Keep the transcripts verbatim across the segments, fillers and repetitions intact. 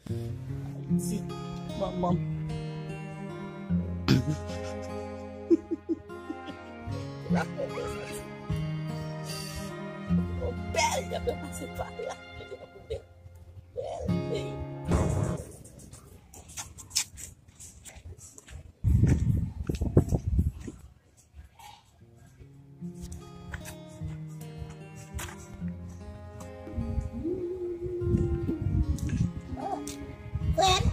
Ayiti, manman m. Bèl, y ap pase pa la. Bèl peyi. Frè m,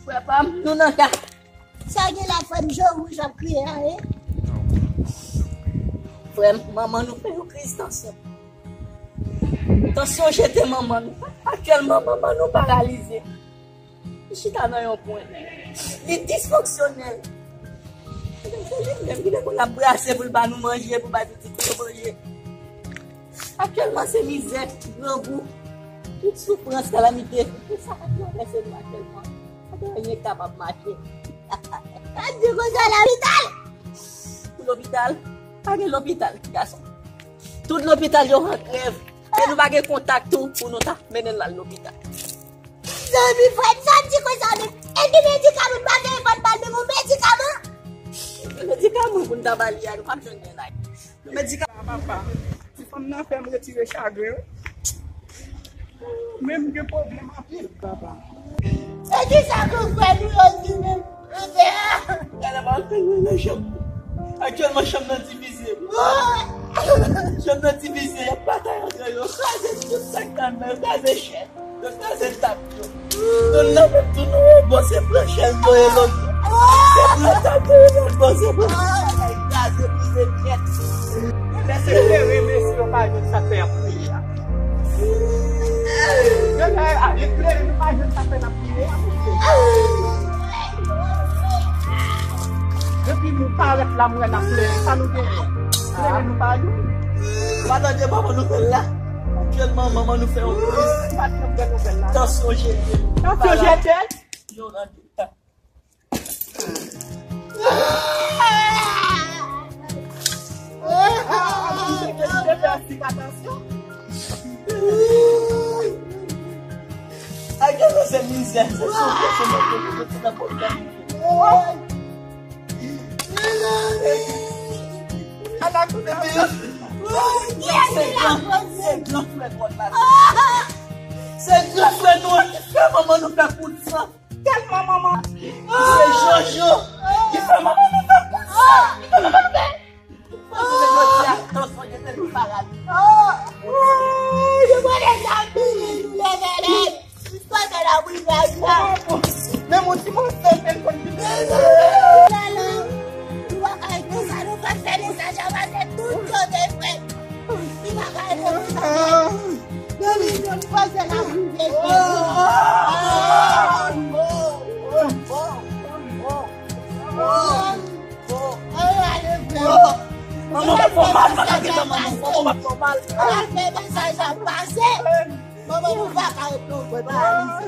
frè pa m, nou nan ka. Sa gen la, frè m, je wouj ap kriye a, e? Frè m, manman nou fè yon kriz tansyon. Tansyon jete manman nou. Aktyèlman, manman nou paralize. Li chita nan yon kwen. Li disfonksyonèl. Se li menm ki te konn ap brase pou l ba nou manje, pou bay pitit nou manje. Aktyèlman, se mizè, grangou, tout soufrans, kalamite, tout sa k ap travèse nou aktyèlman. Pa gen anyen k kapab mache. Pa di konsa, lopital! Pou lopital, pa gen lopital, ti gason. Tout lopital yo an grèv. E nou pa gen kontak tou pou nou ta mennen l al lopital. Zanmi, frè m, sa di konsa menm. Epi medikaman, nou pa gen fòt ba l menm yon medikaman. Medikaman pou n ta ba li a, nou p ap jwenn li la. Medikaman. Papa, ti fanm nan fè m retire chagren wi. Menm gen pwoblèm anpil, papa. E kisa ke frè nou yo di menm? Gade pa antre nan chanm. Aktyèlman, chanm nan divize. Chanm nan divize, y ap batay antre yo. Kraze tout sa k nan men, kraze chèz. Yo kraze tab yo. Zòn nan menm tou nou, bon, se pran chèz yo ye lòt. Se pran tab yo ye lòt, bon, se pran. Kraze, brize nèt. Lè se klere, mesye, yo pa jwenn sa k fè y ap kriye a. Yo lè a, yo klere, nou pa jwenn sa k fè n ap kriye a, mesye. Depi nou parèt la, m wè n ap plere. Sa nou genyen? Klere nou pa jwenn. Pa tande manman nou fè l la. Aktyèlman, manman nou fè yon kriz. Tansyon jete. Tansyon jete. Yo rande. Ay, gade se mizè, se soufrans, se mèt yo mete nan pwoblèm. Ala koute yo. Se gran, se gran frè nou an la. Se gran frè nou an ki fè manman nou fè kout san. Tèlman manman. Se Jojo ki fè manman nou fè kout san. Ki fè manman nou fè. Tout fòs nou jete l, li paralize. Yo mande sa fini, nou leve lè. Tout fòs la pou l fè sa. Men mon ti monsè, men konn ki. Lala, nou pa ka ete sa, nou pa fè mesaj a pase tout kote, frè. Li pa ka ete pou sa. Nan li, nou pase la pou l fè. Manman pa fè w mal, pa ka gentan manman, manman pa fè w mal. Al fè mesaj la pase. Manman nou pa ka ret non, frè, pa ale.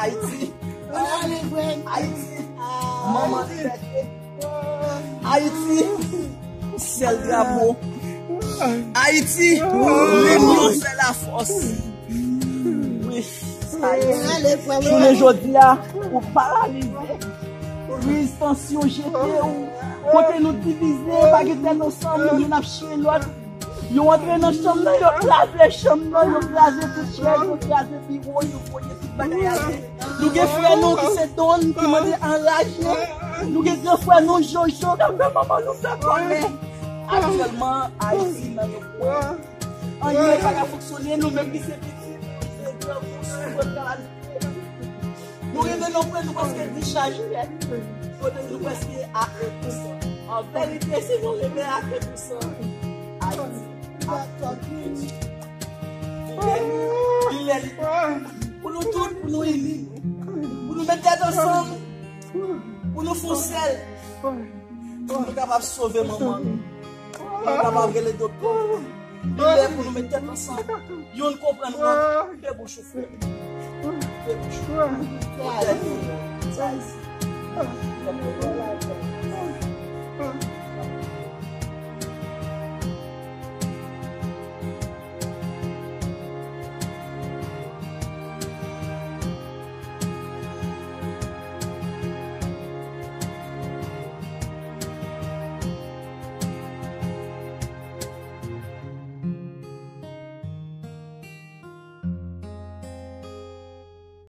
Ayiti. Pa ale, frè. Ayiti. Manman libète. Ayiti. Sèl drapo. Ayiti. Linyon fè lafòs. Wi. Jounen jodi a, ou paralize. Kriz tansyon jete w. Kote nou divize, pa gen tèt ansanm, youn ap chire lòt. Yo antre nan chanm nan, yo kraze chanm nan, yo kraze tout chèz, yo kraze biwo, yo voye tout bagay atè. Nou gen frè nou ki se Don, ki mande anraje. Nou gen gran frè nou Jojo, k ap fè manman nou fè kòlè. Aktyèlman, Ayiti nan yon pwen. Anyen pa ka fonksyone, nou menm ki se pitit, nou se grangou, nou se pran kalamite. Nou rive nan pwen, nou prèske dichaje. Kote nou prèske a en pou san. An verite, si nou rive a en pou san, Ayiti ap tonbe. Li lè, li lè, li pou nou tout, pou nou ini, pou nou met tèt ansanm, pou nou fè yon sèl. Pou nou kapab sove manman nou. Pou nou kapab rele doktè. Li lè pou nou met tèt ansanm. Youn konprann lòt. Fè bouch ou frè. Fè bouch ou. Sa isi. Sa isi.